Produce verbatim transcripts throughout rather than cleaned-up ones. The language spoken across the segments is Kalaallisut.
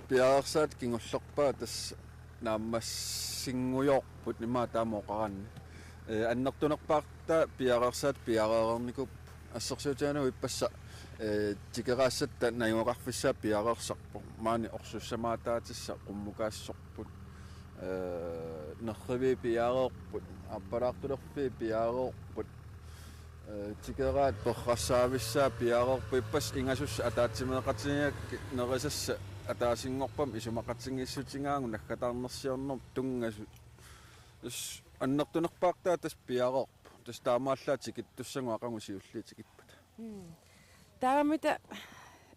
Piareersaat kingullerpaaq tassa naammassinngujoorput ima taama oqaranni. Ee, annertunerpaartaa piareersaat piareernikuupput. Assersuutigalugu ippassaq, ee, tikeraassatta najugaqarfissaa piareersarpoq. Maani orsussamaataatissaq qummukaassorput. Ee, nerrivii piareerput, aappalaartulerfii piareerput. Ee, tikeraat perrassaavissaa piareerput, ippassaq ingasussat ataatsimeeqatigigakkit nerisassat ataasinngorpamik isumaqatigiissutigaagut naggataarnersiornermut tunngasut. Tassa annertunerpaartaa tassa piareerpoq. Tassa taamaallaat tikittussagut aqagu siulliit tikippata. Mm. Taamamita,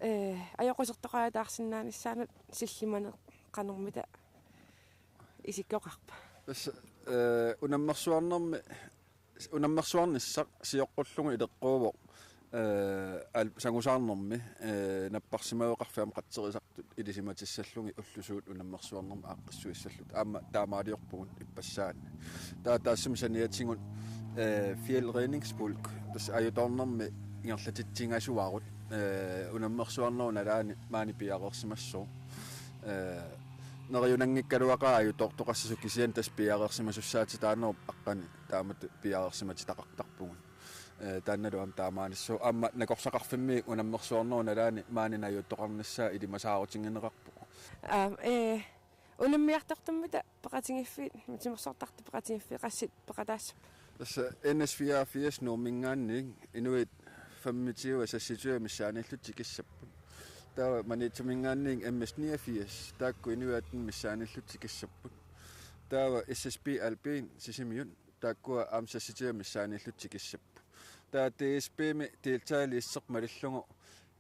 ee, ajoqusertoqaataarsinnaanissaanut sillimaneq qanormita isikkoqarpa? Tassa, ee, unammersuarnermi, unammersuarnissaq sioqqullugu ileqquuvoq, ee, al-, sangusaarnermi, ee, napparsimaveqarfik aamma qatserisartut ilisimatissallugit ulloq suut unammersuarnermi aaqqissuissalluta. Aamma taamaaliorpugut ippassaani. Taava taassuma saniatigut, ee, Fjeld Redningspulk, tassa ajutoornermi ingerlatitsigasuarut, ee, unammersuarnerup nalaani maani piareersimassooq. Ee, neriunanngikkaluaqaaq ajutoortoqassasoq, kisianni tassa piareersimasussaatitaanerup aqqani taamatut piareersimatitaqartarpugut. Ee, taannalu aamma taamaanissaaq. Aamma nakorsaqarfimmi unammersuarnerup nalaani maani najuttoqarnissaa ilimasaarutigineqarpoq. Aa, ee, unammiartortummita peqatigiiffiit, timersortartut peqatigiiffiit qassit peqataassapput? Tassa N S fireogfirs Nuumminngaanniit inuit femogtyve seksogtyve missaanniillutik tikissapput. Taava Maniitsuminngaanniit M S niogfirs, taakku inuit atten missaanniillutik tikissapput. Taava S S B Alpin Sisimiut, taakkua aamma seksogtyve missaanniillutik tikissapput. Taava D S B-mi deltagerlisterput malillugu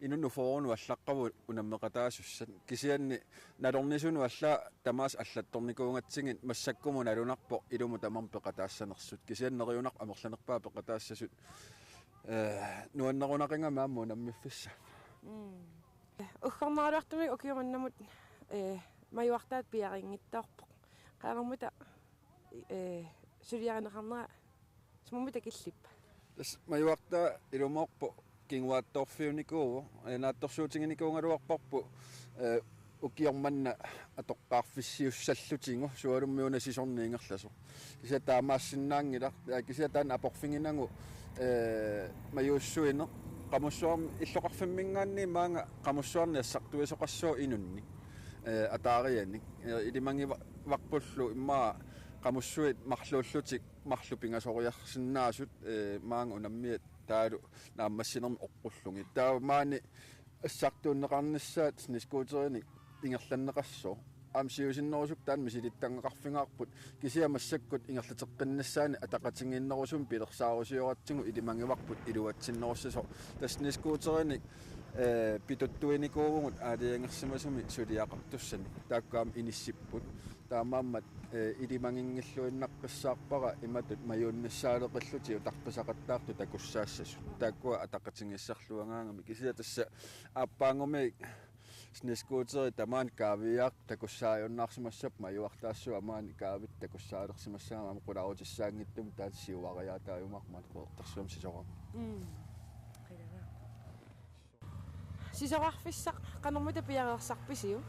inunnut fyrrenut allaqqavoq unammeqataasussat. Kisianni nalornisunut allaat tamaasa allattornikuugatsigit massakkumut nalunarpoq ilumut tamarmik peqataassanersut. Kisianni neriunarpoq amerlanerpaat peqataassasut, ee, nuannerunaqigami aamma unammiffissaat. Mm. Uggornaraluartumik ukiumannamut, ee, majuartaat piareerinngitsoorpoq. Qanormita, ee, suliarineqarnera sumut takillippa? Tassa majuartaa ilumoorpoq kinguaattoorfiunikuuvoq, ee, naatsorsuutiginikuugaluarparput, ee, ukioq manna atoqqaarfissiussallutigu, sualummik una sisorna ingerlasoq. Kisianni taamaassinnaanngilaq, ee, kisianni taanna aporfiginagu, ee, majuussuineq, qamussuarmi illoqarfimminngaanniit maanga qamussuarnik assartuisoqassooq inunnik, ee, ataarianik. Ee, ilimagiva-, varpullu immaqa qamussuit marluullutik marluk pingasoriarsinnaasut, ee, maanga unammiat taavalu naammassinermik oqqullugit. Taava maani assartuunneqarnissaat snescooterinik ingerlanneqassooq. Aamma siusinnerusukkut taanna misilittagaqarfigaarput, kisianni massakkut ingerlateqqinnissaannik ataqatigiinnerusumik pilersaarusioratsigu ilimagivarput iluatsinnerussasoq. Tassa snescooterinik, ee, pituttuinikuuvugut aalajangersimasumik suliaqartussanik. Taakku aamma inissipput. Taamaammat, ee, ilimaginngilluinnaqqissaarpara imatut majuunnissaaleqillutik utarpasaqattaartut takussaassasut. Taakkua ataqatigiissaarluagaangamik. Kisianni tassa aappaagumiit snescooteri tamaani kaaviiaartut takussaajunnaarsimassapput, majuartaassuup maani kaavittoq takussaalersimassagami aamma qulaarutissaanngitsumik taanna siuariaataajumaarmat Qeqertarsuarmi sisorama. Mm. Sisorarfissaq qanormita piareersarpisiuk?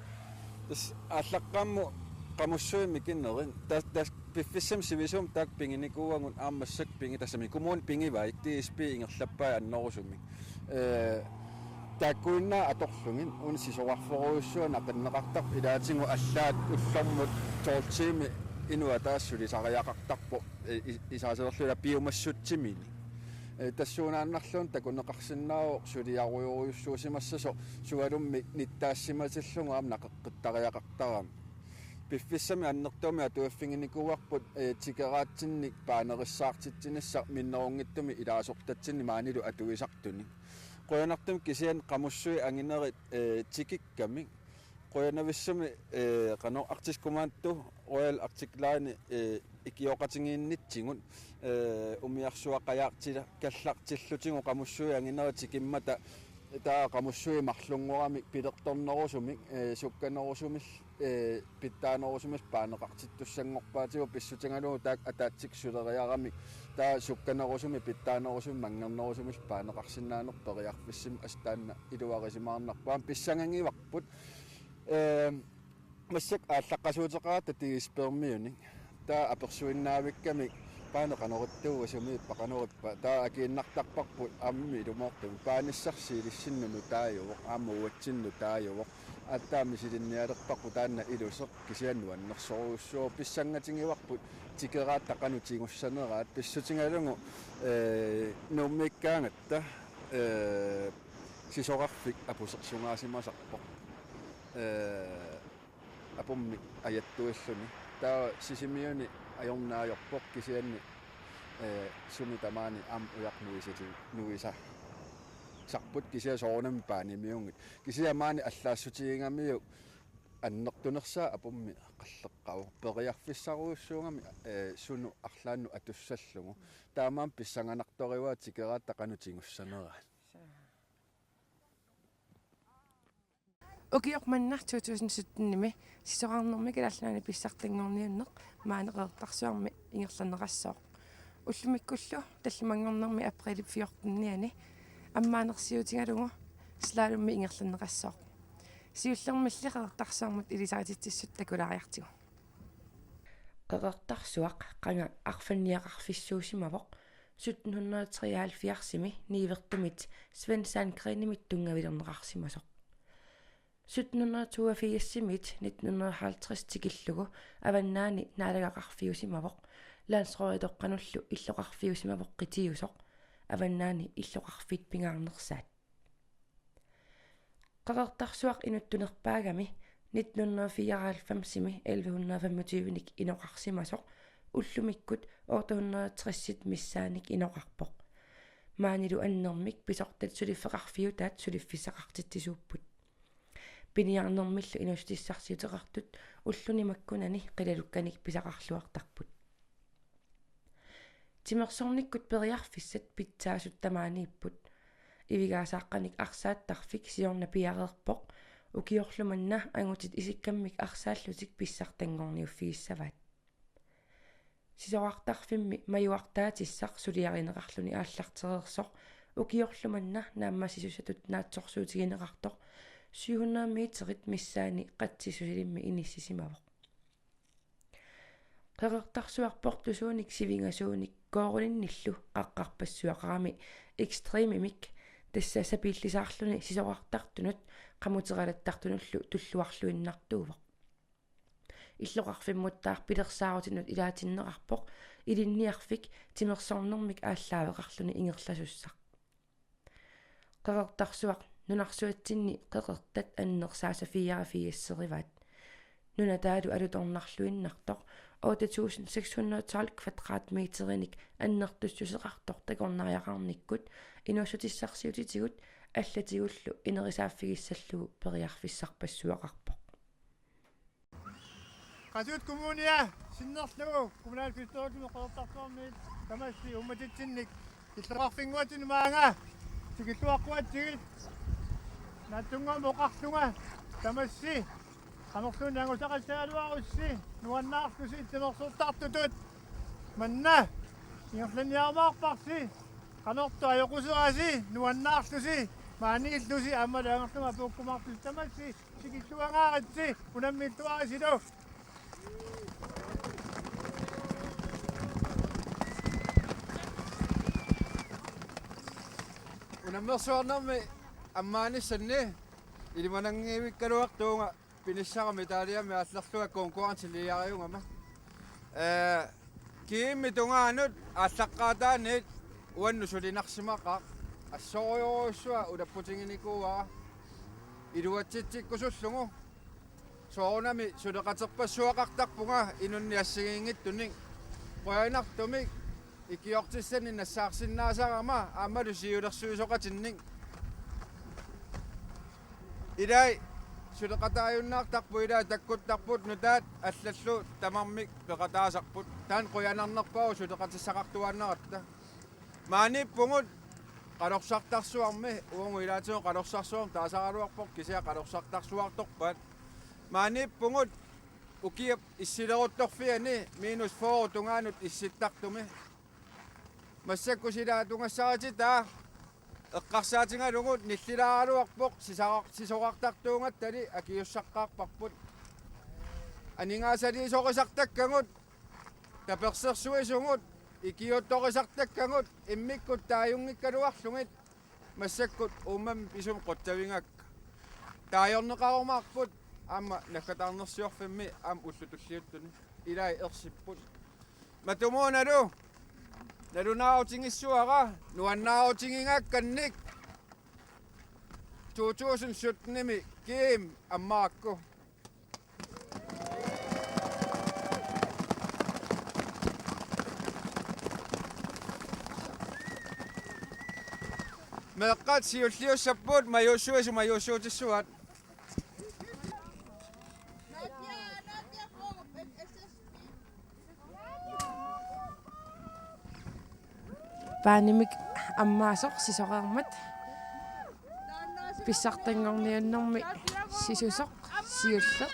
Tassa aallaqqaammut qamussuit mikinerit. Tas-, tas-, piffissami sivisuumi taakku piginikuuagut aamma massakkut pigi-, tassami kommuni pigivai, D S B ingerlappai annerusumik. Ee, taakkuinnaat atorlugit una sisorarferujussuaq naqinneqartarpoq, ilaatigut allaat ullormut tolv tiimit inuk ataaseq sulisariaqartarpoq, ee, i-, isaaselerlugu piumassutsiminik. Ee, tassuunaannarluunniit takuneqarsinnaavoq suliarujorujussuusimassasoq, sualummik nittaassimatillugu aamma naqeqqittariaqartarami. Piffissami annertuumik atuiffiginikuuarput, ee, tikeraatsinnik paanerissaartitsinissaq minnerunngitsumik ilaasortatsinnik maanilu atuisartunik. Qujanartumik kisianni qamussuit anginerit, ee, tikikkamik. Qujanavissumik, ee, qanoq Arctic Commando, Royal Arctic Line, ee, ikioqatigiinnitsigut, ee, umiarsuaqajaartila-, kallartillutigu qamussuit anginerit tikimmata, taava qamussuit marlunngoramik pilertornerusumik, ee, sukkanerusumil-, ee, pitsaanerusumillu paaneqartittussanngorpaatigut, pissutigalugu taakku ataatsikkut suleriaramik taava sukkanerusumik pitsaanerusumik manngernerusumillu paaneqarsinnaanerput periarfissimavoq, assut taanna iluarisimaarnarpoq. Aamma pissangagivarput Ehm, massakkut aallaqqasuuteqaratta Tigispermiunik. Taava apersuinnaavikkami paani qanorittuuva, sumiippa qanorippa. Taava akiinnartarparput aamma ilumoortumik. Paanissarsi ilissinnut nutaajuvoq, aamma uatsinnut nutaajuvoq. Aatsaat misilinnialerparput taanna iluseq, kisianni nuannersorujussuuvoq, pissangatigivarput tikeraata qanoq tigussaneraat, pissutigalugu, eh, Nuummiikkaangatta, eh, sisorarfik apusersugaasimasarpoq. Eh, apummik ajattuilluni. Taava Sisimiuni ajornaajuvoq kisianni, eh, sumi tamaani aamma ujaq nuisati-, nuisasarput, kisianni soorunami paanimiunngit. Kisianni maani allaassutigigamigit annertunersaat apummi qalleqqavoq. Periarfissarujussuugami, eh, sunut arlaannut atussallugu. Taamaammat pissanganartorivaa tikeraata qanoq tigussaneraat. Ukioq manna to tusind syttenimi sisorarnermi Kalaallit Nunaanni pissartanngorniunneq maani Qeqertarsuarmi ingerlanneqassooq. Ullumikkullu tallimanngornermi aprilip fjortenianni ammaanersiutigalugu slalommi ingerlanneqassooq. Siullermilli Qeqertarsuarmut ilisarititsissut takulaariartigu. Qeqertarsuaq qanga arfanniaqarfissuusimavoq sytten hundrede treoghalvfjerdsimi niuertumit Svend Sandgreenimit tunngavilerneqarsimasoq. Sytten hundrede toogfirsimit nitten hundrede halvtreds tikillugu Avannaani naalagaqarfiusimavoq, landsråditoqqanullu illoqarfiusimavoq qitiusoq, Avannaani illoqarfiit pingaarnersaat. Qeqertarsuaq inuttunerpaagami nitten hundrede fireoghalvfemsimi elleve hundrede femogtyvenik inoqarsimasoq, ullumikkut otte hundrede tressit missaannik inoqarpoq. Maanilu annermik pisortat suliffeqarfiutaat suliffissaqartitsisuupput. Piniarnermillu inuussutissarsiuteqartut ulluni makkunani qilalukkanik pisaqarluartarput. Timersornikkut periarfissat pitsaasut tamaaniipput. Ivigaasaaqqanik arsaattarfik siorna piareerpoq, ukiorlu manna angutit isikkammik arsaallutik pissartanngorniuffigissavaat. Sisorartarfimmi majuartaatissaq suliarineqarluni aallartereersoq, ukiorlu manna naammassisussatut naatsorsuutigineqartoq syv hundrede meterit missaani Qatsissusilimmi inissisimavoq. Qeqertarsuaq portusuunik sivingasuunik kooruninnillu qaqqarpassuaqarami ekstremimik, tassa sapiillisaarluni sisorartartunut qamuteralattartunullu tulluarluinnartuuvoq. Illoqarfimmuttaaq pilersaarutinut ilaatinneqarpoq ilinniarfik timersornermik aallaaveqarluni ingerlasussaq. Qeqertarsuaq nunarsuatsinni qeqertat annersaasa fireogfirserivaat. Nunataalu alutornarluinnartoq otte tusind seks hundrede tolv kvadratmeterinik annertussuseqartoq takornariaqarnikkut inuussutissarsiutitigut allatigullu inerisaaffigissallugu periarfissarpassuaqarpoq. Qasup Kommunia sinnerlugu kommunalbestyrelsimi Qeqertarsuarmiit tamassi uummatitsinnik illoqarfinnguatsinni maanga tikilluaqquatsigit naatsunnguamik oqarlunga tamassi qanorluunniit angusaqassagaluarussi nuannaarlusi timersortartutut manna ingerlanniarumaarparsi. Qanortoq ajoquserasi nuannaarlusi maaniillusi aammalu angerluma puukkumaarlusi tamassi tikilluangaaritsi unammiilluarisilu. Unammersuarnermi ammaanissanni ilimananngivikkaluartuunga pinissara medaljamik aallerlunga konkurrenciliiariugama. Eh, kiimmi tungaanut aallaqqaataaniit uannut sulinarsimaqaaq. Assorujussuaq ulapputiginikuuara iluatsitsikkusullugu. Soorunami suleqaterpassuaqartarpunga inunnik assigiinngitsunik. Qujanartumik ikiortissannik nassaarsinnaasarama aammalu siulersuisoqatinnik. Ilai suleqataajunnaartarput, ilai takkuttarput, nutaat allallu tamarmik peqataasarput. Taanna qujanarnerpaavoq suleqatissaqartuaannaratta. Maaniippugut Qalorsartarsuarmi, uagut ilaatigut Qalorsarsuarmi taasaraluarpoq kisianni Qalorsartarsuartorpaat. Maaniippugut ukiup issileruttorfiani minus fyrre tungaanut issittartumi. Massakkut silatugassarititaa Eqqarsaatigalugu nillilaaraluarpoq sisara-, sisorartartuugattali akisussaqqaarparput. Aningaasaliisorisartakkagut, tapersersuisugut, ikiuuttorisartakkagut, immikkut taajunngikkaluarlugit, massakkut uummammi pisumik qutsavigakka. Taajorneqarumaarput aamma naggataarnersiorfimmi aamma ullut tulliuttuni. Ilai ersipput. Matumuunalu, nalunaarutigissavara, nuannaarutigigaakkannik to tusind syttenimi G M ammarakku. Meeqqat siulliussapput, majuussuisut majuussuutissavat. Paanimik ammaasoq sisoreermat. Pissartanngorniunnermi sisusoq siulleq.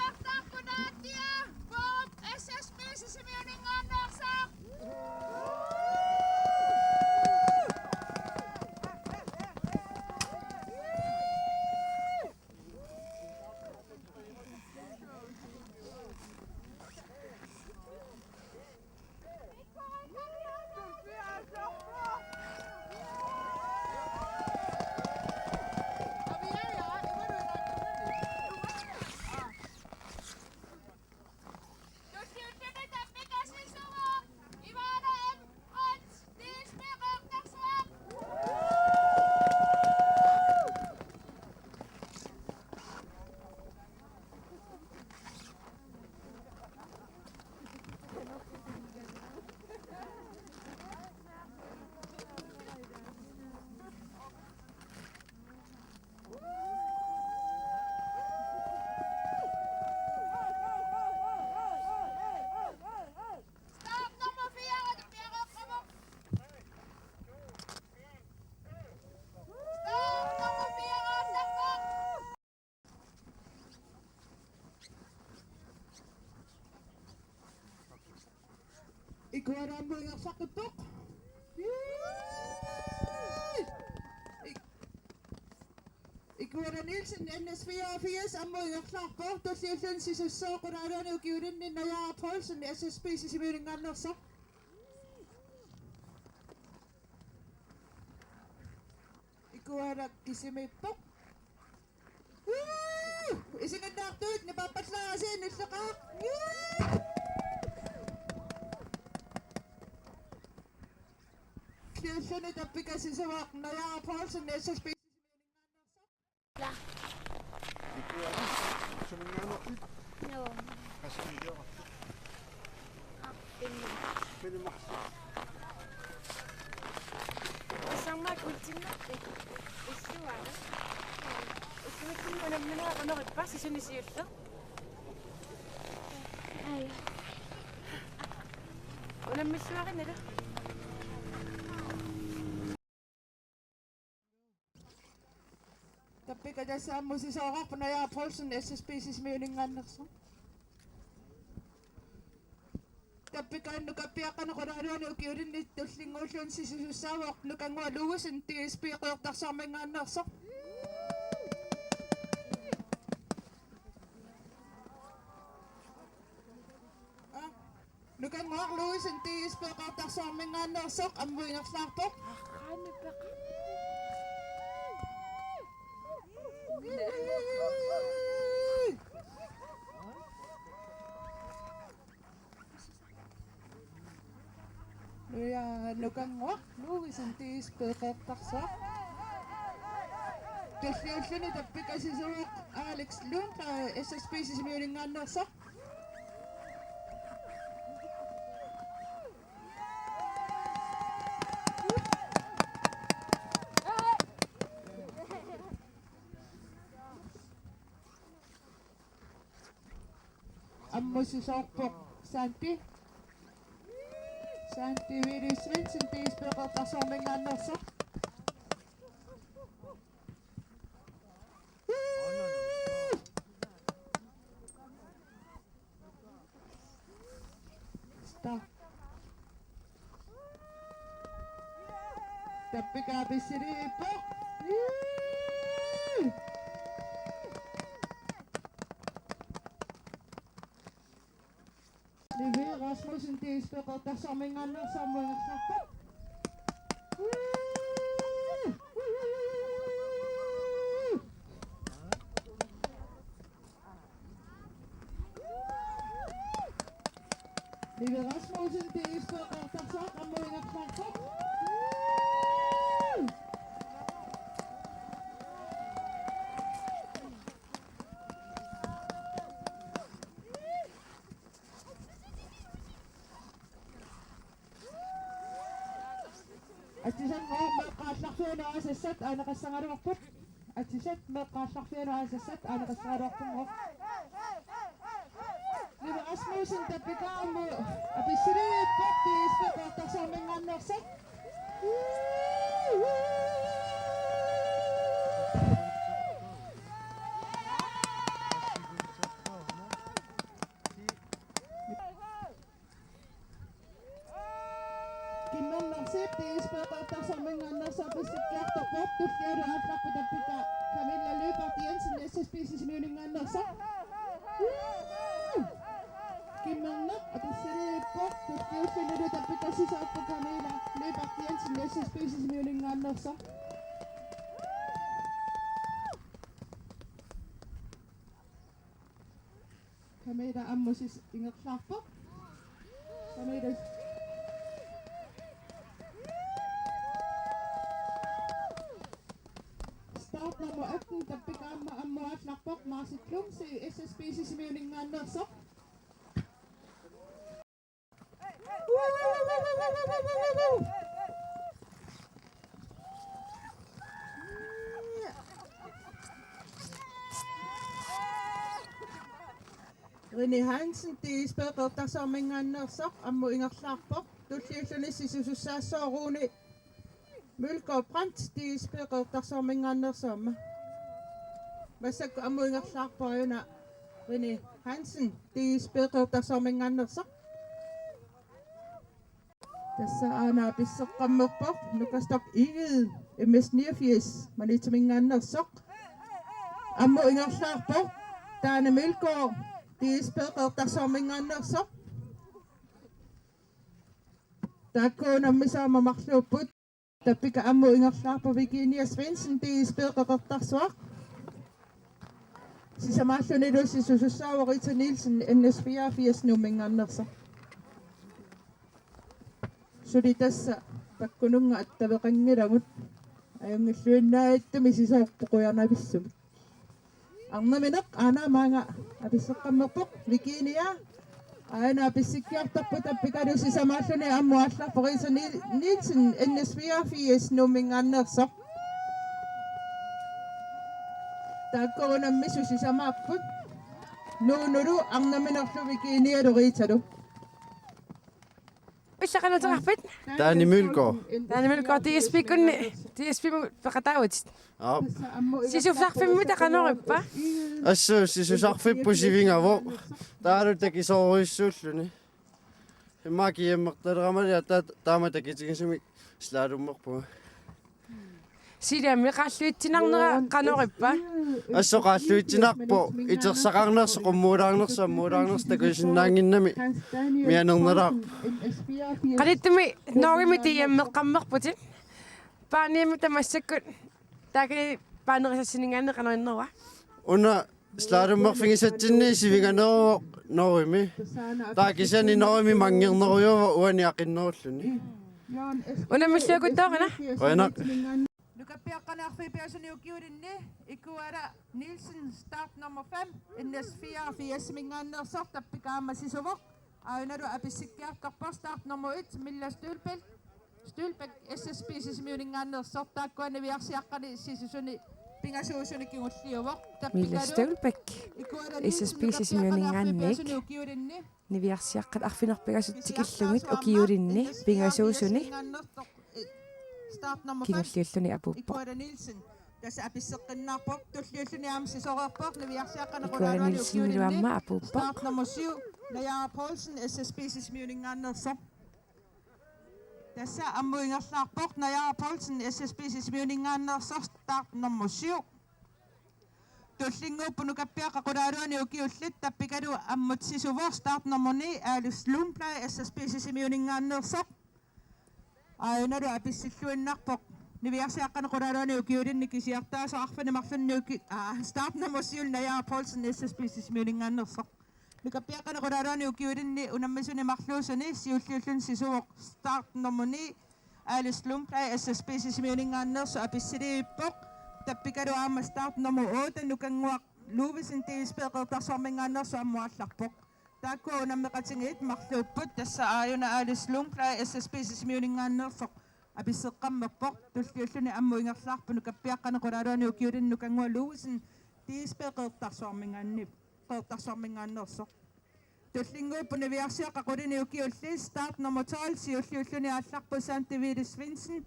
Ikuara ammut ingerlaqqippoq. Ik-, Ikuara Nielsen, N S fireogfirs, ammut ingerlaarpoq, tulliulluni sisussooq, qulaaluani ukiulinni Najaara Poulsen, S S P Sisimiuninngaanneersoq. Ikuara kisimiippoq. Woo! Isiginnaartuit nipaappallaarisi, nilleqaaq. Woo! Tulliulluni tappikasissuaq Najaara Poulsen, S S P. Suminngaanneerpit? Joo. Qassingiorpit? Pinni. Pinni marsi. Asarmaak ultimmat. Issuara. Issuara unammineq unerippa sisuni siulleq. Ai. Unammissuarinalu. Tappikka tassa ammut sisoorarpoq Najaara Poulsen, S S P Sisimiuninngaanneersoq. Tappikka nukappiaqqani qulaaluani ukiulinni tullinnguulluunniit sisussaavoq Nukannguaq Ludvigsen, D S B Qeqertarsuarminngaanneersoq. Aa. Nukannguaq Ludvigsen, D S B Qeqertarsuarminngaanneersoq, ammut ingerlaarpoq. Nuja Nukannguaq Ludvigsen, D S B Qeqertarsuaq. Tulliulluni tappikasissuaq Alex Lund, S S P Sisimiuninngaanneersoq. Ammut sisoorpoq Santi. Santi Willy Svendsen, D S B Qeqertarsuarminngaanneersoq. Stop. Tappika pissiliippoq. Ii! Nivi Rasmussen, D S B Qeqertarsuarminngaanneersoq, ammut ingerlaarpoq. Nivi Rasmussen, D S B Qeqertarsuaq, ammut ingerlaarpoq. Atisat meeqqat aallarfianut aasassat aaneqassagaluarput. Atisat meeqqat aallarfianut aasassat aaneqassagaluarput. Nivi Rasmussen, Tappika ammut pissiliippoq, D S B Qeqertarsuarminngaanneersoq. Kim Andersen, D S B Qeqertarsuarminngaanneersoq, pissikkiartorpoq, tullialu aallarpoq, Tappika Camilla Lyberth Jensen, S S P Sisimiuninngaanneersoq. Kim Andersen pissiliippoq, tulliullunilu Tappika sisaappoq, Camilla Lyberth Jensen, S S P Sisimiuninngaanneersoq. Camilla ammut sis ingerlaarpoq. Camilla. Start nummer atten, Tappika ammut, ammut aallarpoq, Marci Klumsø, S S P Sisimiuninngaanneersoq. Rene Hansen, D S B Qeqertarsuarminngaanneersoq, ammut ingerlaarpoq, tulliulluni sisusussaassooq Rune Mølgaard Brandt, D S B Qeqertarsuarminngaanneersoq aamma. Massakkut ammut ingerlaarpoq aajuna Rene Hansen, D S B Qeqertarsuarminngaanneersoq. Tassa aana apisseqqammerpoq, Nuka Stock Egede, M S niogfirs, Maniitsuminngaanneersoq. Ammut ingerlaarpoq, Dane Mølgaard, D S B Qeqertarsuarminngaanneersoq. Taakku unammisut aamma marluupput. Tappika ammut ingerlaarpoq, Virginia Svendsen, D S B Qeqertarsuaq. Sisamaallunilu sisusussaavoq Rita Nielsen, N S fireogfirs, Nuumminngaanneersoq. Suli tassa pakkununnga attaveqanngilagut. Ajunngilluinnaatsumik sisoorpoq qujanavissumik. Arnamineq aana maanga apisseqqammerpoq, Virginia. Aana apissikkiartorpoq, Tappikalu sisamaalluni ammut aallarpoq, Rita Niel-, Nielsen, N S fireogfirs, Nuumminngaanneersoq. Taakku unammisut sisamaapput. Nuunulu arnaminerlu Virginialu Ritalu. Ussaqanataqarpit? Dane Mølgaard. Dane Mølgaard, D S B-kkunni, D S B-mut peqataavutit. Aap. Sisusarfimmi taqanorippa? Assut sisusarfipput sivingavoq. Taavalu takisoorujussuulluni. Immaqa kiammertaleramali ataa taama takitigisumik slalommerpunga. Siliami qaalluitsinarnera qanorippa? Assut qaalluitsinarpoq, itersaqarnersoq, qummuulaarnersoq, ammuulaarnersoq takusinnaannginnami mianernalaarpoq. Qanittumi Norgemi D M-eqqammerputit. Paaniami tamassakkut taakani paanerisassininngaanniit qanoq innerua? Una slalommerfigisatsinni sivinganeruvoq Norgemi. Taava kisianni Norgemi manngernerujuuvoq uani aqinnerulluni. Unammilluakkuttoorina. Qujanaq. Nukappiaqqaneq arfineq-pingasunit ukiulinni Ikuala Nielsen, start nummer fem, N S fireogfirs-iminngaanneersoq, Tappika aamma sisuvoq. Aajunalu apissikkiartorpoq, start nummer et, Milla Stølbæk, Stølbæk, S S P Sisimiuninngaanneersoq, taakkua niviarsiaqqani sisusuni pingasuusuni kingulliuvoq. Milla Stølbæk, S S P Sisimiuninngaanniit. Niviarsiaqqat arfineq-pingasut tikillugit ukiulinni pingasuusuni kingulliulluni apuuppoq. Tassa apisseqqinnaarpoq, tulliulluni aamma sisoreerpoq, niviarsiaqqaneq Ikuala Nielsenilu aamma apuuppoq. Start nummer syv, Naja Poulsen, S S P Sisimiuninngaanneersoq. Tassa ammut ingerlaarpoq Najaara Poulsen, S S B Sisimiuninngaanneersoq, start nummer syv. Tullinnguuppoq nukappiaqqat qulaaluanni ukiullit, tappikalu ammut sisuvoq, start nummer ni, Alice Lundblad, S S B Sisimiuninngaanneersoq. Aajunalu apissilluinnarpoq niviarsiaqqani qulaaluanni ukiulinni kisiartaasoq arfineq-marlunni uki-, aa, start nummer syv, Najaara Poulsen, S S B Sisimiuninngaanneersoq. Nukappiaqqani qulaaluanni ukiulinni unammisuni marluusuni siulliulluni sisuvoq, start nummer ni, Alice Lundblad, S S B Sisimiuninngaanneersoq, apissilivippoq. Tappikalu aamma start nummer otte, Nukannguaq Lovesen, D S B Qeqertarsuarminngaanneersoq, ammut aallarpoq. Taakkua unammeqatigiit marluupput, tassa aajuna Alice Lundblad, S S B Sisimiuninngaanneersoq, apisseqqammerpoq. Tulliulluni ammut ingerlaarpoq nukappiaqqani qulaaluanni ukiulinni Nukannguaq Lovesen, D S B Qeqertarsuarminngaanni-, Qeqertarsuarminngaanneersoq. Tullinnguuppoq niviarsiaqqat qulini ukiullit, start nummer tolv, siulliulluni aallarpoq Santi Vilis Svendsen,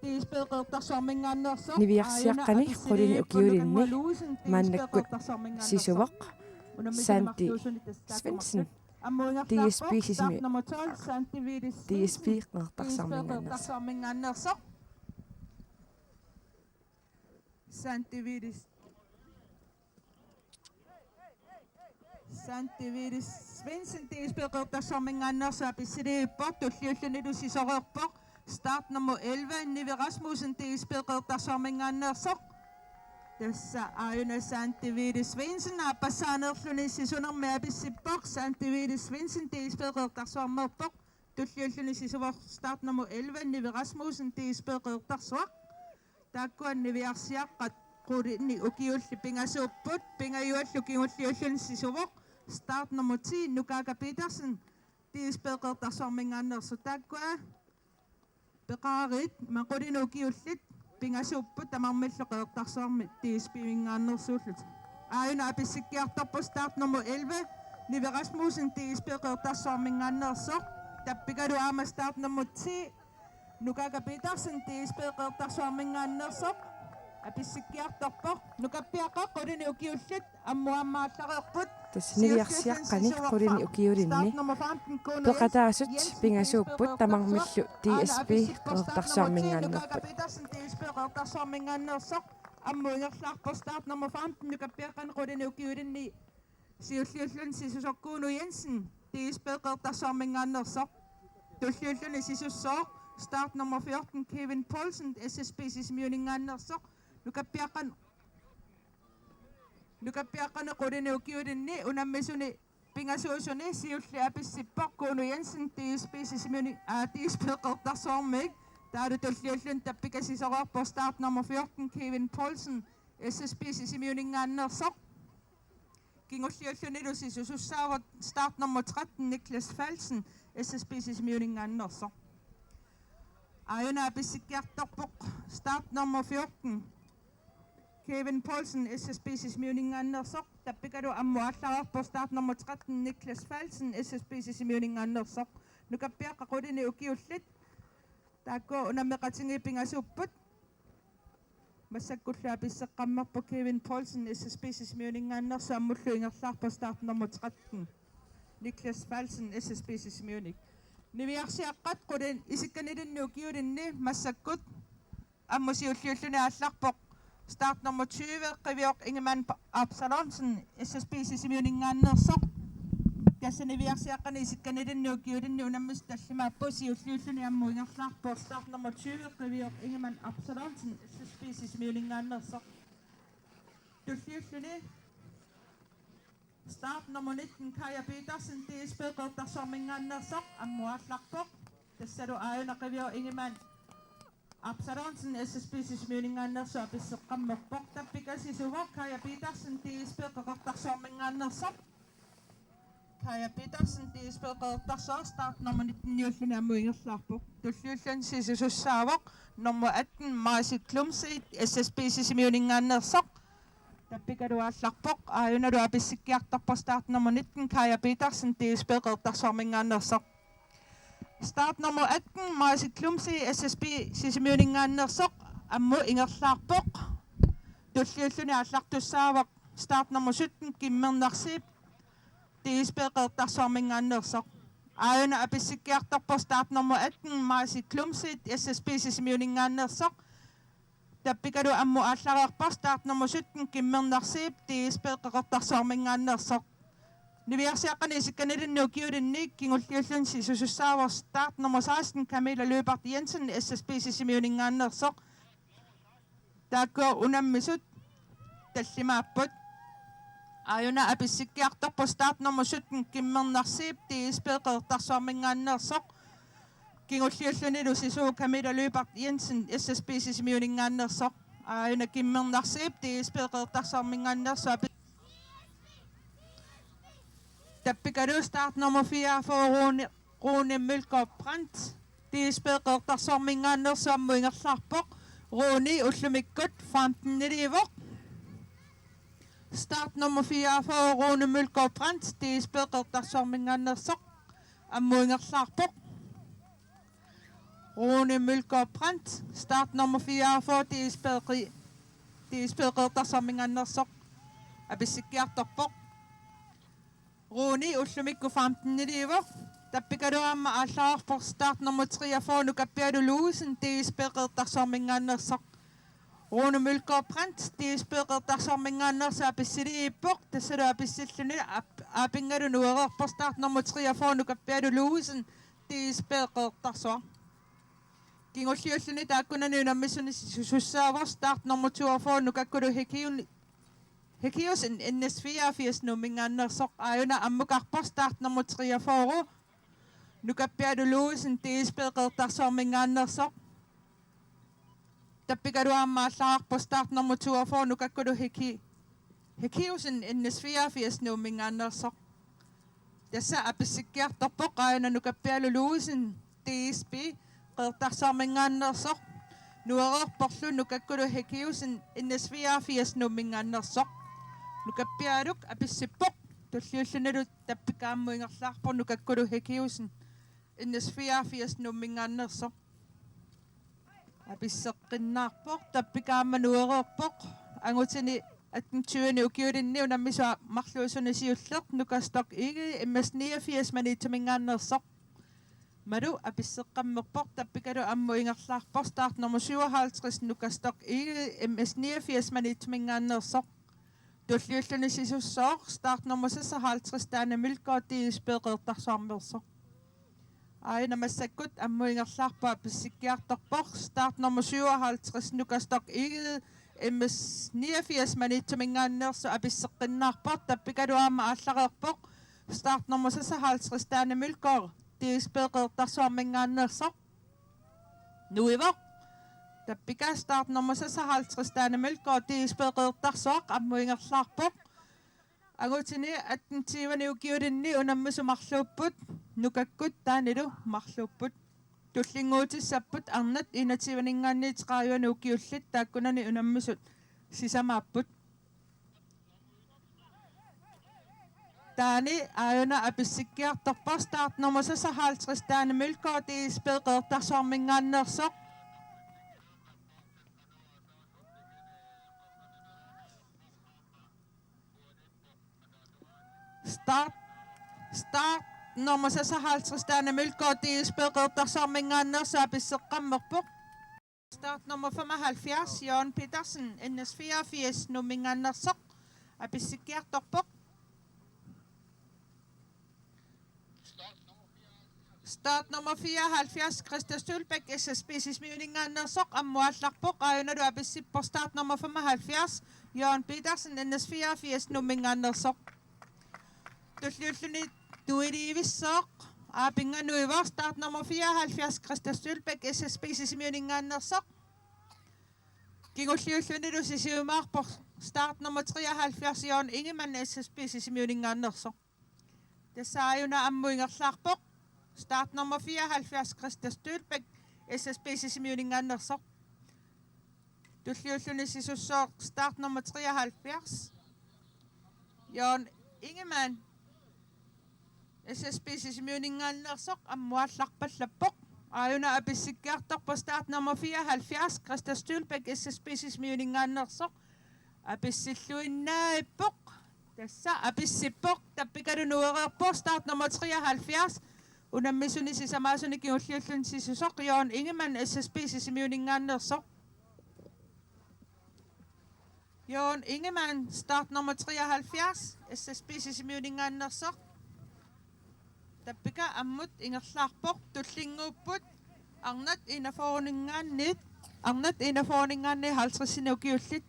D S B Qeqertarsuarminngaanneersoq. Niviarsiaqqani qulini ukiulinni maannakkut sisuvoq Santi Svendsen, D S B Sisimi-, D S B Qeqertarsuarminngaanneersoq. Santi Vilis Santi Vilis Svendsen, D S B Qeqertarsuarminngaanneersoq, apissilivippoq, tulliullunilu sisoreerpoq. Start nummer elleve, Nivi Rasmussen, D S B Qeqertarsuarminngaanneersoq. Tassa aajuna Santi Vilis Svendsen aappassaaneerluni sisunermi apissippoq. Santi Vilis Svendsen, D S B Qeqertarsuarmeerpoq. Tulliulluni sisuvoq start nummer elleve, Nivi Rasmussen, D S B Qeqertarsuaq. Taakkua niviarsiaqqat qulini ukiullit pingasuupput, pingajuallu kingulliulluni sisuvoq start nummer ti, Nukaaka Petersen, D S B Qeqertarsuarminngaanneersoq. Taakkua peqaariit, ima, qulini ukiullit pingasuupput tamarmillu Qeqertarsuarmi D S B-minngaanneersuullutik. Aajuna apissikkiartorpoq start nummer elleve, Nivi Rasmussen, D S B Qeqertarsuarminngaanneersoq. Tappikalu aamma start nummer ti, Nukaaka Petersen, D S B Qeqertarsuarminngaanneersoq, apissikkiartorpoq. Nukappiaqqat qulini ukiullit ammut aamma aallareerput. Tassa niviarsiaqqani qulini ukiulinni peqataasut pingasuupput tamarmillu D S B Qeqertarsuarminngaanneerput. Petersen, D S B Qeqertarsuarminngaanneersoq, ammut ingerlaarpoq start nummer femten, nukappiaqqani qulini ukiulinni siulliulluni sisusoq Kuno Jensen, D S B Qeqertarsuarminngaanneersoq. Tulliulluni sisussooq start nummer fjorten, Kevin Poulsen, S S B Sisimiuninngaanneersoq. Nukappiaqqan-, nukappiaqqani qulini ukiulinni unammisuni pingasuusuni siulleq apissippoq Kuno Jensen, D S B Sisimiuni-, aa, D S B Qeqertarsuarmik. Taavalu tulliulluni tappikasisoreerpoq start nummer fjorten, Kevin Poulsen, S S B Sisimiuninngaanneersoq. Kingulliullunilu sisusussaavoq start nummer tretten, Niklas Falsen, S S B Sisimiuninngaanneersoq. Aajuna apissikkiartorpoq start nummer fjorten, Kevin Poulsen, S S B Sisimiuninngaanneersoq. Tappikalu ammut aallareerpoq start nummer tretten, Niklas Falsen, S S B Sisimiuninngaanneersoq. Nukappiaqqat qulini ukiullit taakkua unammeqatigiit pingasuupput. Massakkullu apisseqqammerpoq Kevin Poulsen, S S B Sisimiuninngaanneersoq, ammullu ingerlaarpoq start nummer tretten, Niklas Falsen, S S B Sisimiunik. Niviarsiaqqat qulin-, isikkanilinnut ukiulinni massakkut ammut siulliulluni aallarpoq start nummer tyve, Qivioq Ingemann Absalonsen, S S B Sisimiuninngaanneersoq. Tassa niviarsiaqqani isikkanilinnut ukiulinni unammisut tallimaapput, siulliulluni ammut ingerlaarpoq start nummer tyve, Qivioq Ingemann Absalonsen, S S B Sisimiuninngaanneersoq. Tulliulluni start nummer nitten, Kaja Petersen, D S B Qeqertarsuarminngaanneersoq, ammut aallarpoq. Tassalu aajuna Qivioq Ingemann Absalonsen, S S B Sisimiuninngaanneersoq, apisseqqammerpoq. Tappikasisuvoq Kaja Petersen, D S B Qeqertarsuarminngaanneersoq. Kaja Petersen, D S B Qeqertarsuaq, start nummer nitten-iulluni ammut ingerlaarpoq. Tulliulluni sisusussaavoq nummer atten, Maisi Klumsi, S S B Sisimiuninngaanneersoq. Tappikalu aallarpoq, aajunalu apissikkiartorpoq start nummer nitten, Kaja Petersen, D S B Qeqertarsuarminngaanneersoq. Start nummer atten, Maisi Klumsi, S S B Sisimiuninngaanneersoq, ammut ingerlaarpoq. Tulliulluni aallartussaavoq start nummer sytten, Kimmer Narsip, D S B Qeqertarsuarminngaanneersoq. Aajuna apissikkiartorpoq start nummer atten, Maasi Klumsit, S S B Sisimiuninngaanneersoq. Tappikalu ammut aallareerpoq start nummer sytten, Kimmer Narsiip, D S B Qeqertarsuarminngaanneersoq. Niviarsiaqqani isikkanilinnut ukiulinni kingulliulluni sisusussaavoq start nummer seksten, Camilla Lyberth Jensen, S S B Sisimiuninngaanneersoq. Taakkua unammisut tallimaapput. Aajuna apissikkiartorpoq start nummer sytten, Kimmer Narsiip, D S B Qeqertarsuarminngaanneersoq. Kingulliullunilu sisuuvoq Camilla Lyberth Jensen, S S B Sisimiuninngaanneersoq. Aajuna Kimmer Narsiip, D S B Qeqertarsuarminngaanneersoq. Api-, Tappikalu start nummer fireogfyrre, Rune, Rune Mølgaard Brandt, D S B Qeqertarsuarminngaanneersoq, ammut ingerlaarpoq. Rune ullumikkut femteniliivoq. Start nummer fireogfyrre, Rune Mølgaard Brandt, D S B Qeqertarsuarminngaanneersoq, ammut ingerlaarpoq. Rune Mølgaard Brandt, start nummer fireogfyrre, D S B Qe-, D S B Qeqertarsuarminngaanneersoq, apissikkiartorpoq. Rune ullumikkut femteniliivoq. Tappikalu aamma aallareerpoq start nummer treogfyrre, Nukappialu Louisen, D S B Qeqertarsuarminngaanneersoq. Rune Mølgaard Brandt, D S B Qeqertarsuarminngaanneersoq, apissiliippoq, tassalu apissilluni aap-, aapingalu nuereerpoq start nummer treogfyrre, Nukappialu Louisen, D S B Qeqertarsuaq. Kingulliulluni taakkunani unammisuni sisusussaavoq start nummer toogfyrre, Nukakkulu Hekiun-, Hekiusen, N S fireogfirs Nuumminngaanneersoq. Aajuna ammukarpoq start nummer treogfyrre, Nukappialu Louisen, D S B Qeqertarsuarminngaanneersoq. Tappikalu aamma aallareerpoq start nummer toogfyrre, Nukakkulu Heki-, Hekiusen, N S fireogfirs Nuumminngaanneersoq. Tassa apissikkiartorpoq, aajuna Nukappialu Louisen, D S B Qeqertarsuarminngaanneersoq, nuereerporlu Nukakkulu Hekiusen, N S fireogfirs Nuumminngaanneersoq. Nukappialuk apissippoq, tulliullunilu tappika ammut ingerlaarpoq, Nukakkulu Hekiusen, N S fireogfirs Nuumminngaanneersoq, apisseqqinnaarpoq, tappika aamma nuereerpoq. Angutini atten tyveni ukiulinni unammisut marluusuni siulleq Nuka Stock Egede, M S niogfirs Maniitsuminngaanneersoq. Malu apisseqqammerpoq, tappikalu ammut ingerlaarpoq start nummer syvoghalvtreds, Nuka Stock Egede, M S niogfirs Maniitsuminngaanneersoq. Tulliulluni sisussooq start nummer seksoghalvtreds, Dane Mølgaard, D S B Qeqertarsuarmeersoq. Aajuna massakkut ammut ingerlaarpoq, apissikkiartorpoq start nummer syvoghalvtreds, Nuka Stock Egede, M S niogfirs Maniitsuminngaanneersoq, apisseqqinnaarpoq, tappikalu aamma aallareerpoq start nummer seksoghalvtreds, Dane Mølgaard, D S B Qeqertarsuarminngaanneersoq. Nuivoq. Tappika start nummer seksoghalvtreds, Dane Mølgaard, D S B Qeqertarsuaq, ammut ingerlaarpoq. Angutini atten tyveni ukiulinni unammisut marluupput, Nukakkut Danelu marluupput. Tullinnguutissapput arnat enogtyveninngaanniit tredive ukiullit, taakkunani unammisut sisamaapput. Taani aajuna apissikkiartorpoq start nummer seksoghalvtreds, Dane Mølgaard, D S B Qeqertarsuarminngaanneersoq. Start, start nummer seksoghalvtreds, Dane Mølgaard, D S B Qeqertarsuarminngaanneersoq, apisseqqammerpoq. Start nummer femoghalvfjerds, Jørgen Petersen, N S fireogfirs Nuumminngaanneersoq, apissikkiartorpoq. Start nummer fireoghalvfjerds, Christa Stølbæk, S S B Sisimiuninngaanneersoq, ammut aallarpoq, aajunalu apissippoq start nummer femoghalvfjerds, Jørgen Petersen, N S fireogfirs Nuumminngaanneersoq. Tulliulluni tuiliivissooq, aapinga nuivoq, start nummer fireoghalvfjerds, Christa Stølbæk, S S B Sisimiuninngaanneersoq. Kingulliullunilu sisamarpoq start nummer treoghalvfjerds, Jørgen Ingemann, S S B Sisimiuninngaanneersoq. Tassa aajuna ammut ingerlaarpoq. Start nummer fireoghalvfjerds, Christa Stølbæk, S S B Sisimiuninngaanneersoq. Tulliulluni sisussooq start nummer treoghalvfjerds, Jørgen Ingemann, S S B Sisimiuninngaanneersoq, ammut aallarpallappoq. Aajuna apissikkiartorpoq start nummer fireoghalvfjerds, Christa Stølbæk, S S B Sisimiuninngaanneersoq, apissilluinnaavippoq. Tassa apissippoq, tappikalu nuereerpoq start nummer treoghalvfjerds, Unammisuni sisamaasuni kingulliulluni sisusoq Jørgen Ingemann, S S P Sisimiuninngaanneersoq. Jørgen Ingemann, startnummer treoghalvfjerds, S S P Sisimiuninngaanneersoq. Tappika ammut ingerlaarpoq, tullinnguupput, arnat enogfyrreninngaanniit, arnat enogfyrreninngaanniit halvtredsinik ukiullit.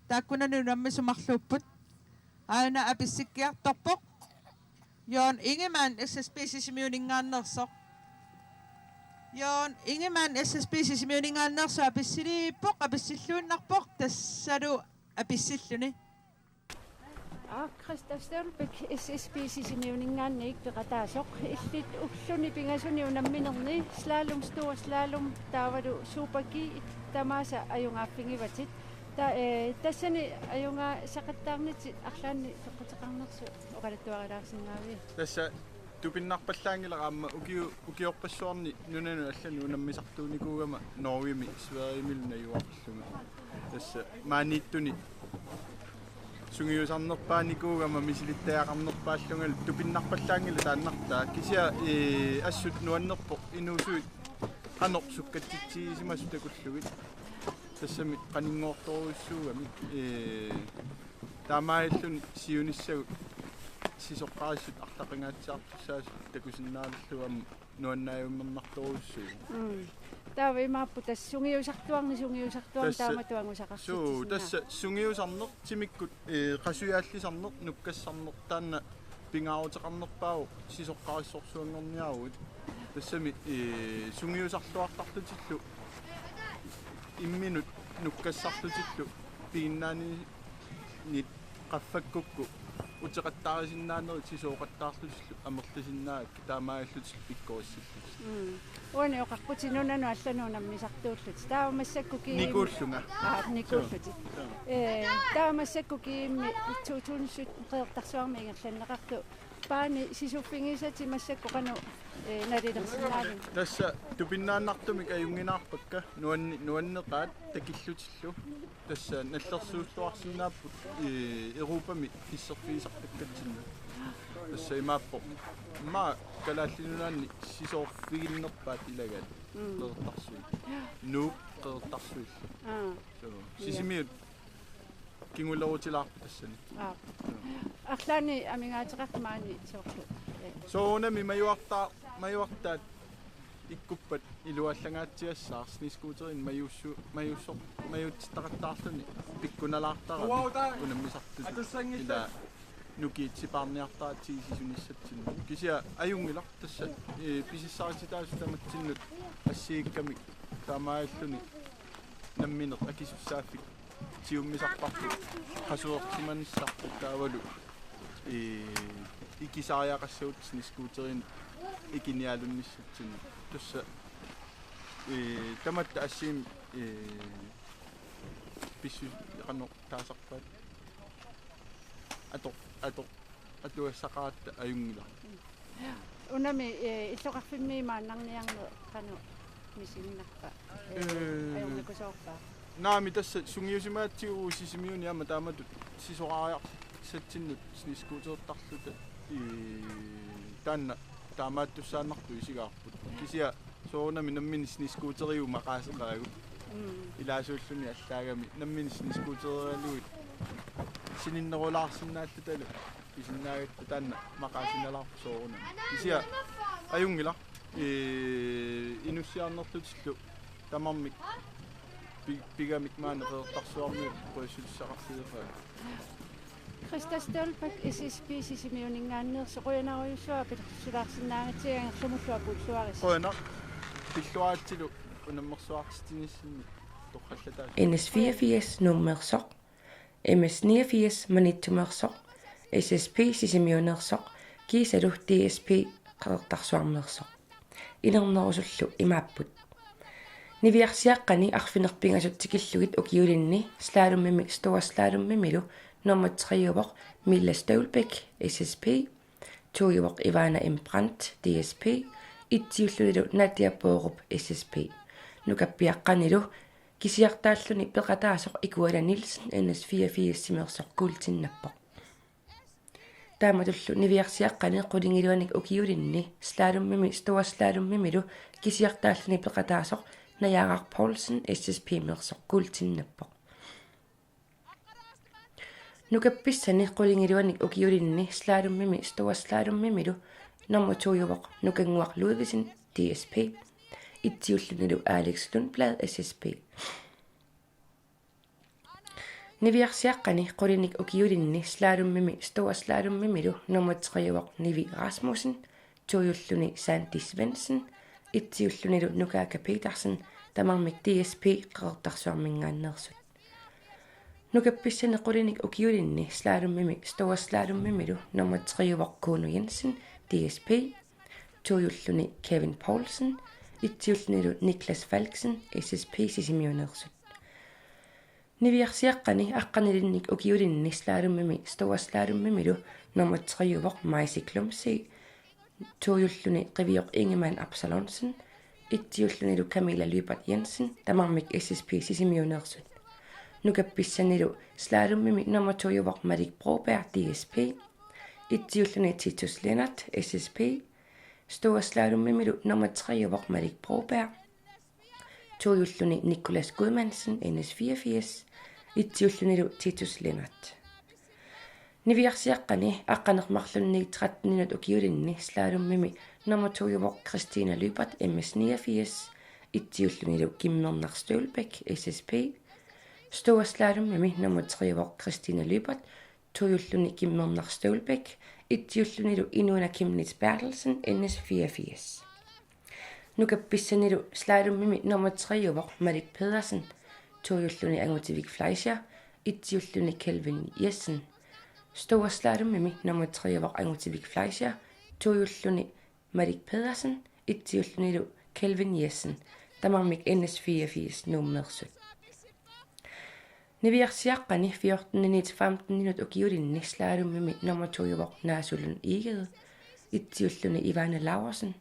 Taakkunani unammisut marluupput. Aana apissikkiartorpoq. Jørgen Ingemann, S S P Sisimiuninngaanneersoq. Jørgen Ingemann, S S P Sisimiuninngaanneersoq, apissiliippoq, apissilluinnarpoq, tassalu apissilluni. Aa, Christa Stølbæk, S S P Sisimiuninngaanniit peqataasoq, illit ulluni pingasuni unamminerni, slalom, stor slalom, taavalu Super G, tamaasa ajugaaffigivatit. Ta-, eh, tassani ajugaasaqattaarnitit arlaannik peqquteqarnersut oqaluttuarilaarsinnaavit? Tassa tupinnarpallaanngilaq aamma ukiu-, ukiorpassuarni nunanut allanut unammisartuunikuugama Norgemi Sverigemilu najugaqarlunga. Tassa maaniittuni sungiusarnerpaanikuugama misilittagaqarnerpaallungalu tupinnarpallaanngilaq taannartaa. Kisianni, ee, assut nuannerpoq inuusuit qanoq sukkatsitsigisimasut takullugit. Tassami qaninngortorujussuugamik, ee, taamaalilluni siunissagut sisoqqaarissut arlaqingaatsiartussaasut takusinnaalerlugu aamma nuannaajummernaartorujussuuvoq. Mm. Taava imaappoq tassa sungiusartuarneq, sungiusartuarneq. Tassa taamatut angusaqartitsisinnaa-. Suu, tassa sungiusarneq timikkut, ee, qasujaallisarneq, nukkassarneq taanna pingaaruteqarnerpaavoq sisoqqarissorsuanngorniaruit. Tassami, ee, sungiusarluartarlutillu imminut nukkassarlutillu piginnaani- nit qaffakkukku uteqattaarisinnaanerit sisooqattaarlutillu amerlisinnaagakkit taamaallutillu pikkorissillutit. Mm. Uani oqarputit nunanut allanut unammisartuullutit. Taava massakkut G M-, nikuullunga. Aa, nikuullutit. Suu. Suu. Ee, taava massakkut G M-i to tusind sytten Qeqertarsuarmi ingerlanneqartoq. Paani sisuffigisatit massakkut qanoq, ee, nalilersinnaavit? Tassa tupinnaannartumik ajunnginaarpakka nuanni-, nuanneqaat takillutillu. Tassa nallersuulluarsinnaapput, ee, Europami kisserfigisartakkatsinnut. Tassa imaappoq. Immaqa Kalaallit Nunaanni sisoorfiginnerpaat ilagaat. Mm. Qeqertarsuit. Nuup Qeqertarsuillu. Aa. Suu. Sisimiut kingulerutilaarput tassani. Aa. Suu. Arlaannik amigaateqartoq maani soorlu. Ee. Soorunami majuartaa-, majuartaat ikkuppat iluallangaatsiassaaq snescooterinik majuussu-, majuussor-, majuutsittaqattaarluni pikkunalaartarami unammisartutut. Ila nukiit sipaarniartaratsigit sisunissatsinnut. Kisianni ajunngilaq tassa, ee, pisissarititaasut tamatsinnut assigiikkamik taamaalilluni nammineq akisussaaffik tigummisarparput qasuersimanissarput taavalu, ee, ikisariaqassagutta snescooterinik ikinialunnissatsinnik. Tassa, ee, tamatta assigiimmik, ee, pissu-, qanoq taasarpaat. Ato-, ato-, atugassaqaratta ajunngilaq. Unami, ee, illoqarfimmi maannarniarneq qanoq misinnarpa? Ee, ee, ajornakusoorpa? Naamik, tassa sungiusimagatsigu Sisimiuni aamma taamatut sisorariarsatsinnut snescootertarluta, ee, taanna taamaattussaannartut isigaarput. Kisianni soorunami nammineq snescooteriuvoq maqaaseqaagut. Mm. Ilaasuulluni allaagami nammineq snescooterigalugit sininnerulaarsinnaallutalu pisinnaagatta taanna maqaasinalaarpoq soorunami. Kisianni ajunngilaq, ee, inussiarnerlutillu tamarmik pi-, pigamik maani Qeqertarsuarmiut qujassutissaaqarsilerpaa. Christa Stølbæk, S S P Sisimiuninngaanneersoq, qujanarujussuaq apeqquteqarsinnaagatsigu, angerlamullu apuulluarisi. Qujanaq, pilluaratsilu unammersuartitsinissinni torrallataasut. N S fireogfirs Nuummeersoq, M S niogfirs Maniitsumeersoq, S S P Sisimiuneersoq, kiisalu D S P Qeqertarsuarmeersoq. Inernerusullu imaapput: Niviarsiaqqani arfineq-pingasut tikillugit ukiulinni slalomimi, storslalomimilu nummer tre-uvoq Mille Støvlbæk, S S P, to-uvoq Ivana M. Brandt, D S P, et-iullunilu Nadia Borup, S S P. Nukappiaqqanilu kisiartaalluni peqataasoq Ikuala Nielsen, N S fireogfirs-imeersoq, kuultinnappoq. Taamatullu niviarsiaqqani qulingiluanik ukiulinni slalomimi storslalomimilu kisiartaalluni peqataasoq Najaaraq Poulsen S S P-meersoq guldtinnappoq. Nukappissani qulingiluanik ukiulinni slalomimi storslalomimilu nummer to-uvoq Nukannguaq Ludvigsen D S P, et-iullunilu Alex Lundblad S S P. Niviarsiaqqani qulinik ukiulinni slalomimi storslalomimilu nummer tre-uvoq Nivi Rasmussen, to-ulluni Sandy Svendsen, et-iullunilu Nukaaka Petersen, tamarmik D S P Qeqertarsuarminngaanneersut. Nukappissani qulinik ukiulinni slalomimi storslalomimilu nummer tre-uvoq Kuno Jensen D S P, to-ulluni Kevin Poulsen, et-iullunilu Niklas Falksen S S P Sisimiuneersut. Niviarsiaqqani aqqanilinnik ukiulinni slalomimi storslalomimilu nummer tre-uvoq Maise Klumsee, to-ulluni Qivioq Ingemann Absalonsen, et-iullunilu Camilla Lyberth Jensen, tamarmik S S P Sisimiuneersut. Nukappissanilu slalomimi nummer to-uvoq Malik Broberg D S P, et-iulluni Titus Lennert S S P, storslalomimilu nummer tre-uvoq Malik Broberg, to-ulluni Nicolas Gudmandsen N S fireogfirs, et-iullunilu Titus Lennert. Niviarsiaqqani aqqaneq-marlunnik tretten-inut ukiulinni slalomimi nummer to-uvoq Christina Lyberth M S niogfirs, et-iullunilu Kimmernaq Støvlbæk S S P, storslalomimi nummer tre-uvoq Christina Lyberth, to-ulluni Kimmernaq Støvlbæk, et-iullunilu Inuana Chemnitz Berthelsen N S fireogfirs. Nukappissanilu slalomimi nummer tre-uvoq Malik Pedersen, to-ulluni Angutivik Fleischer, et-iulluni Kelvin Jessen. Storslalomimi nummer tre-uvoq Angutivik Fleischer, to-ulluni Malik Pedersen, et-iullunilu Kelvin Jessen, tamarmik N S fireogfirs Nuummeersut. Niviarsiaqqani fjorten-init femten-inut ukiulinni slalomimi nummer to-uvoq Naasulun Egede, et-iulluni Ivana Laursen,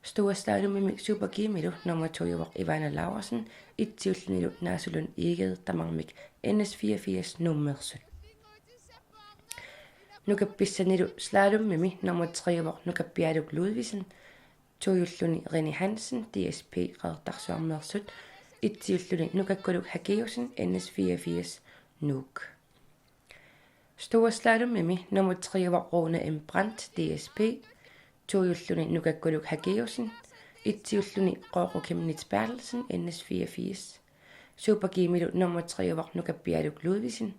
storslalomimi Super G-milu nummer to-uvoq Ivana Laursen, et-iullunilu Naasulun Egede, tamarmik N S fireogfirs Nuummeersut. Nukappissanilu slalomimi nummer tre-uvoq Nukappialuk Ludvigsen, to-ulluni Rene Hansen D S P Qeqertarsuarmeersut, et-iulluni Nukakkuluk Hagiussen N S fireogfirs Nuuk. Storslalomimi nummer tre-uvoq Rune M. Brandt D S P, to-ulluni Nukakkuluk Hagiussen, et-iulluni Qooqu Chemnitz Berthelsen N S fireogfirs. Super G-milu nummer tre-uvoq Nukappialuk Ludvigsen,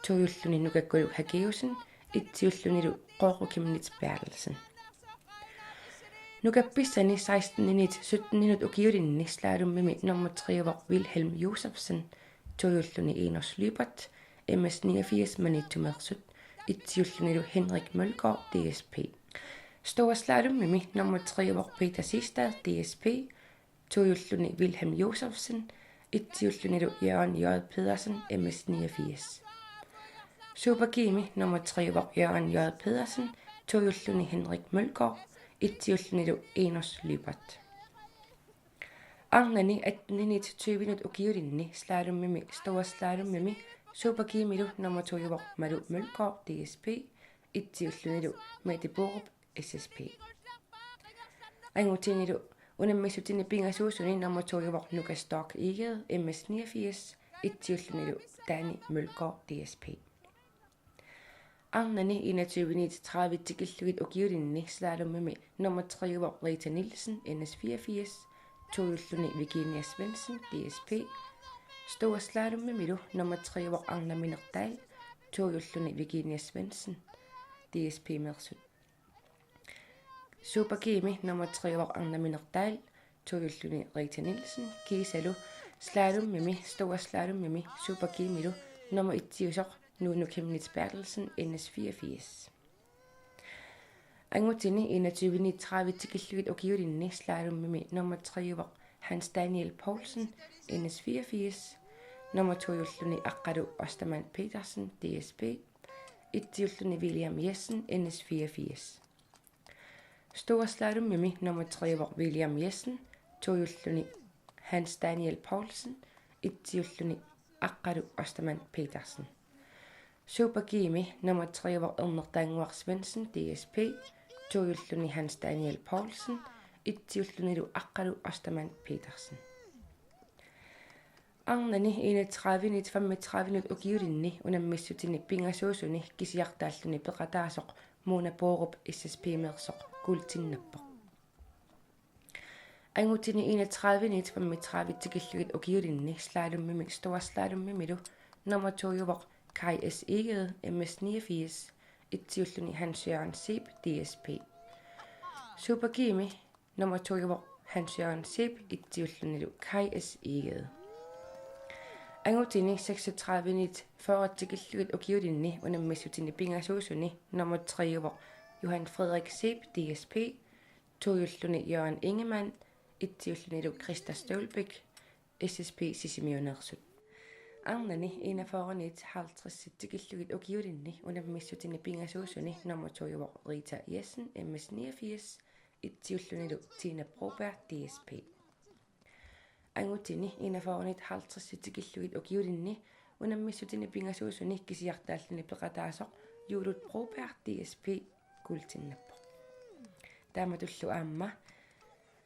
to-ulluni Nukakkuluk Hagiussen, et-iullunilu Qooqu Chemnitz Berthelsen. Nukappissani seksten-init sytten-inut ukiulinni slalomimi nummer tre-uvoq Wilhelm Josefsen, to-ulluni Enos Lyberth M S niogfirs Maniitsumeersut, et-iullunilu Henrik Mølgaard D S P. Storslalomimi nummer tre-uvoq Peter Siegstad D S P, to-ulluni Wilhelm Josefsen, et-iullunilu Jørgen J. Pedersen M S niogfirs. Super G-mi nummer tre-uvoq Jørgen J. Pedersen, to-ulluni Henrik Mølgaard, et-iullunilu Enos Lyberth. Arnani atten-init tyve-inut ukiulinni slalomimi storslalomimi Super G-milu nummer to-uvoq Malu Mølgaard D S P, et-iullunilu Mette Borup S S P. Angutinilu unammissutini pingasuusuni nummer to-uvoq Nuka Storch Egede M S niogfirs, et-iullunilu Dani Mølgaard D S P. Arnani enogtyve-init tredive tikillugit ukiulinni slalomimi nummer tre-uvoq Rita Nielsen N S fireogfirs, to-ulluni Virginia Svendsen D S P, storslalomimilu nummer tre-uvoq Arna Minertaal, to-ulluni Virginia Svendsen D S P-meersut. Super G-mi nummer tre-uvoq Arna Minertaal, to-ulluni Rita Nielsen, kiisalu slalomimi, storslalomimi Super G-milu nummer et-iusoq Nuunu Chemnitz Berthelsen N S fireogfirs. Angutini enogtyve-init tredive tikillugit ukiulinni slalomimi nummer tre-uvoq Hans Daniel Poulsen N S fireogfirs, nummer to-ulluni Aqqalu Ostermann Petersen D S P, et-iulluni William Jessen N S fireogfirs. Storslalomimi nummer tre-uvoq William Jessen, to-ulluni Hans Daniel Poulsen, et-iulluni Aqqalu Ostermann Petersen. Super G-mi nummer tre-uvoq Ernertaannguaq Svendsen, D S P, tojulluni Hans Daniel Poulsen, etsiullunilu Aqqalu Ostermann Petersen. Arnani enogtredive-nit femogtredive-nit ukiulinni unammissutini pingasuusuni kisiartaalluni peqataasoq Mona Borup S S P-meersoq kuultinnappoq. Angutini enogtredive-nit femogtredive tikillugit ukiulinni slalomimik storslalomimilu nummer to-uvoq Kai S. Egede, M S niogfirs, etsiulluni Hans Jørgen Zeeb, D S P. Super G-mi nummer to-uvoq Hans Jørgen Zeeb, etsiullunilu Kai S. Egede. Angutini seksogtredive-nit fyrre tikillugit ukiulinni unammissutini pingasuusuni nummer tre-uvoq Johan Frederik Zeeb, D S P, tojulluni Jørgen Ingemann, etsiullunilu Christa Støvlbæk, S S P Sisimiuneersut. Arnani enogfyrre-nit halvtreds tikillugit ukiulinni unammissutini pingasuusuni nummer to-uvoq Rita Jessen, M S niogfirs, etsiullunilu Tina Broberg, D S P. Angutini enogfyrre-nit halvtreds tikillugit ukiulinni unammissutini pingasuusuni kisiartaalluni peqataasoq Juulut Broberg, D S P, kuultinnappoq. Taamatullu aamma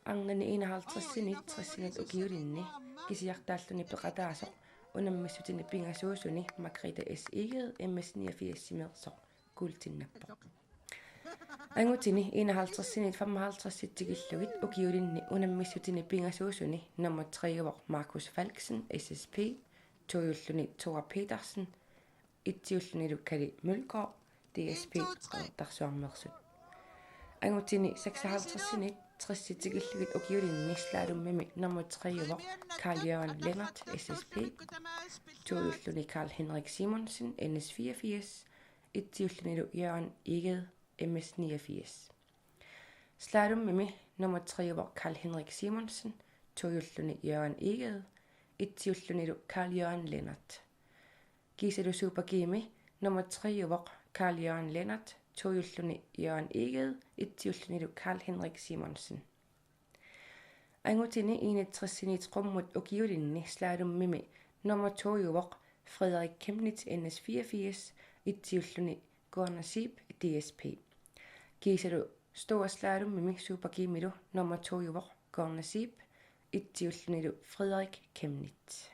arnani enoghalvtreds-init tres-init ukiulinni kisiartaalluni peqataasoq unammissutini pingasuusuni Margrethe S. Egede, M S niogfirs-imeersoq, kuultinnappoq. Angutini enoghalvtreds-init femoghalvtreds tikillugit ukiulinni unammissutini pingasuusuni nummer tre-uvoq Markus Falksen, S S P, tojulluni Thora Petersen, etsiullunilu Kali Mølgaard, D S P, Qeqertarsuarmeersut. Angutini seksoghalvtreds-init tres tikillugit ukiulinni slalomimi nummer tre-uvoq Karl Jørgen Lennert, S S P, tojulluni Karl Henrik Simonsen, N S fireogfirs, etsiullunilu Jørgen Egede, M S niogfirs. Slalomimi nummer tre-uvoq Karl Henrik Simonsen, tojulluni Jørgen Egede, etsiullunilu Karl Jørgen Lennert. Kiisalu Super G-mi nummer tre-uvoq Karl Jørgen Lennert, tojulluni Jørgen Egede, etsiullunilu Karl Henrik Simonsen. Angutini enogtres-init qummut ukiulinni slalomimi nummer to-uvoq Frederik Chemnitz, N S fireogfirs, etsiulluni Gunnar Zeeb, D S P. Kiisalu storslalomimi Super G-milu nummer to-uvoq Gunnar Zeeb, etsiullunilu Frederik Chemnitz.